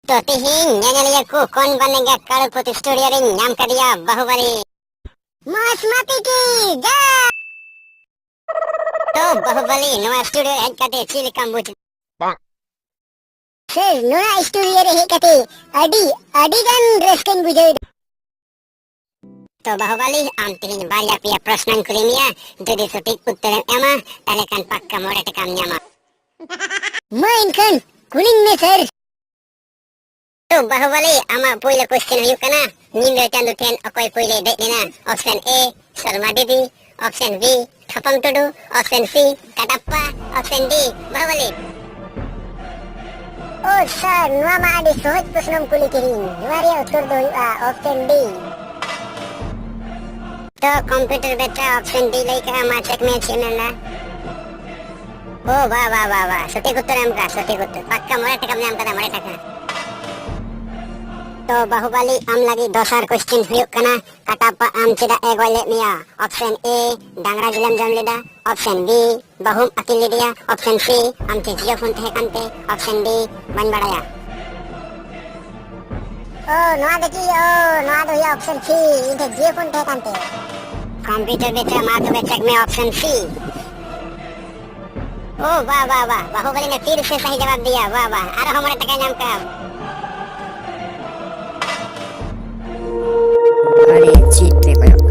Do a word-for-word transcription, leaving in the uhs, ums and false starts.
ᱛᱚ ᱛᱤᱦᱤᱧ ᱧᱮᱧᱮᱞᱤᱭᱟᱹ ᱠᱚ, ᱠᱚᱱ ᱵᱟᱱᱮᱜᱟ ᱠᱟᱲᱳᱨᱯᱚᱛᱤ ᱥᱴᱩᱰᱤᱭᱳ ᱨᱤᱧ ᱧᱟᱢ ᱠᱟᱫᱮᱭᱟ ᱵᱟᱦᱩᱵᱟᱞᱤ᱾ ᱢᱚᱥᱢᱟᱛᱤ ᱠᱤ ᱡᱟᱭ᱾ ᱛᱚ ᱵᱟᱦᱩᱵᱟᱞᱤ, ᱱᱚᱣᱟ ᱥᱴᱩᱰᱤᱭᱳ ᱨᱮ ᱦᱮᱡ ᱠᱟᱛᱮ ᱪᱮᱫ ᱞᱮᱠᱟᱢ ᱵᱩᱡᱷᱟᱹᱣ? ᱥᱮᱨ, ᱱᱚᱣᱟ ᱥᱴᱩᱰᱤᱭᱳ ᱨᱮ ᱦᱮᱡ ᱠᱟᱛᱮ ᱟᱹᱰᱤ, ᱟᱹᱰᱤ ᱜᱟᱱ ᱨᱟᱹᱥᱠᱟᱹᱧ ᱵᱩᱡᱷᱟᱹᱣ ᱮᱫᱟ᱾ ᱛᱚ ᱵᱟᱦᱩᱵᱟᱞᱤ, ᱟᱢ ᱛᱮᱦᱮᱧ ᱵᱟᱨᱭᱟ ᱯᱮᱭᱟ ᱯᱨᱚᱥᱱᱚᱧ ᱠᱩᱞᱤ ᱢᱮᱭᱟ, ᱡᱩᱫᱤ ᱥᱚᱴᱷᱤᱠ ᱩᱛᱛᱚᱨᱮᱢ ᱮᱢᱟ, ᱛᱟᱦᱞᱮ ᱠᱷᱟᱱ ᱯᱟᱠᱠᱟ ᱢᱚᱬᱮ ᱴᱟᱠᱟᱢ ᱧᱟᱢᱟ᱾ ᱢᱟ ᱮᱱᱠᱷᱟᱱ ᱠᱩᱞᱤᱧ ᱢᱮ ᱥᱮᱨ᱾ ᱛᱚ ᱵᱟᱦᱩᱵᱟᱞᱤ, ᱟᱢᱟᱜ ᱯᱳᱭᱞᱳ ᱠᱚᱥᱪᱮᱱ ᱦᱩᱭᱩᱜ ᱠᱟᱱᱟ, ᱧᱤᱫᱟᱹ ᱪᱟᱸᱫᱳ ᱴᱷᱮᱱ ᱚᱠᱚᱭ ᱯᱳᱭᱞᱳᱭ ᱫᱮᱡ ᱞᱮᱱᱟ? ᱚᱯᱥᱮᱱ ᱮ, ᱥᱚᱞᱢᱟ ᱫᱤᱫᱤ, ᱚᱯᱥᱮᱱ ᱵᱤ, ᱴᱷᱚᱯᱚᱝ ᱴᱩᱰᱩ, ᱚᱯᱥᱮᱱ ᱥᱤ, ᱠᱟᱴᱟᱯᱯᱟ, ᱚᱯᱥᱮᱱ ᱰᱤ, ᱵᱟᱦᱩᱵᱟᱞᱤ᱾ ᱳ ᱥᱟᱨ, ᱱᱚᱣᱟ ᱢᱟ ᱟᱹᱰᱤ ᱥᱚᱦᱚᱡ ᱯᱨᱚᱥᱱᱚᱢ ᱠᱩᱞᱤ ᱠᱤᱫᱤᱧ᱾ ᱱᱚᱣᱟ ᱨᱮᱭᱟᱜ ᱩᱛᱛᱚᱨ ᱫᱚ ᱦᱩᱭᱩᱜᱼᱟ ᱚᱯᱥᱮᱱ ᱰᱤ᱾ ᱛᱚ ᱠᱚᱢᱯᱤᱭᱩᱴᱟᱨ ᱵᱮᱴᱟ ᱚᱯᱥᱮᱱ ᱰᱤ ᱞᱟᱹᱭ ᱠᱟᱜᱼᱟ, ᱢᱟ ᱪᱮᱠ ᱢᱮ ᱪᱮᱫ ᱢᱮᱱᱫᱟ᱾ ᱳ ᱵᱟ ᱵᱟ ᱵᱟ ᱵᱟ, ᱥᱚᱴᱷᱤᱠ ᱩᱛᱛᱚᱨ ᱮᱢ ᱠᱟᱜᱼᱟ, ᱥᱚᱴᱷᱤᱠ ᱩᱛᱛᱚᱨ᱾ ᱯᱟᱠᱠᱟ ᱢᱚᱬᱮ ᱴᱟᱠᱟᱢ ᱧᱟᱢ ᱠᱟᱫᱟ, ᱢᱚᱬᱮ ᱴᱟᱠᱟ᱾ ᱛᱚ ᱵᱟᱦᱩᱵᱟᱞᱤ, ᱟᱢ ᱞᱟᱹᱜᱤᱫ ᱫᱚᱥᱟᱨ ᱠᱚᱥᱪᱮᱱ ᱦᱩᱭᱩᱜ ᱠᱟᱱᱟ, ᱠᱟᱴᱟᱯᱯᱟ ᱟᱢ ᱪᱮᱫᱟᱜ ᱮ ᱜᱚᱡ ᱞᱮᱫ ᱢᱮᱭᱟ? ᱚᱯᱥᱮᱱ ᱮ, ᱰᱟᱝᱨᱟ ᱡᱤᱞᱮᱢ ᱡᱚᱢ ᱞᱮᱫᱟ᱾ ᱚᱯᱥᱮᱱ ᱵᱤ, ᱵᱟᱹᱦᱩᱢ ᱟᱹᱠᱤᱞ ᱞᱮᱫᱮᱭᱟ᱾ ᱚᱯᱥᱮᱱ ᱥᱤ, ᱟᱢ ᱴᱷᱮᱱ ᱡᱤᱭᱳ ᱯᱷᱳᱱ ᱛᱟᱦᱮᱸ ᱠᱟᱱᱛᱮ᱾ ᱚᱯᱥᱮᱱ ᱰᱤ, ᱵᱟᱹᱧ ᱵᱟᱲᱟᱭᱟ᱾ ᱳ, ᱱᱚᱣᱟ ᱫᱚ ᱪᱮᱫ? ᱳ, ᱱᱚᱣᱟ ᱫᱚ ᱦᱩᱭᱩᱜᱼᱟ ᱚᱯᱥᱮᱱ ᱥᱤ, ᱤᱧ ᱴᱷᱮᱱ ᱡᱤᱭᱳ ᱯᱷᱳᱱ ᱛᱟᱦᱮᱸ ᱠᱟᱱᱛᱮ᱾ ᱠᱚᱢᱯᱤᱭᱩᱴᱟᱨ ᱵᱮᱴᱟ, ᱢᱟ ᱛᱚᱵᱮ ᱪᱮᱠ ᱢᱮ ᱚᱯᱥᱮᱱ ᱥᱤ᱾ ᱳ, ᱵᱟ, ᱵᱟ, ᱵᱟ, ᱵᱟᱦᱩᱵᱟᱞᱤ ᱱᱮ ᱯᱷᱤᱨ ᱥᱮ ᱥᱟᱦᱤ ᱡᱟᱵᱟᱵ ᱫᱤᱭᱟ, ᱵᱟ, ᱵᱟ, ᱟᱨᱦᱚᱸ ᱢᱚᱬᱮ ᱴᱟᱠᱟ ᱧᱟᱢ ᱠᱟᱜᱼᱟ᱾ ᱟᱹᱰᱤ ᱪᱤᱴ ᱨᱮ ᱠᱚᱭᱚᱜ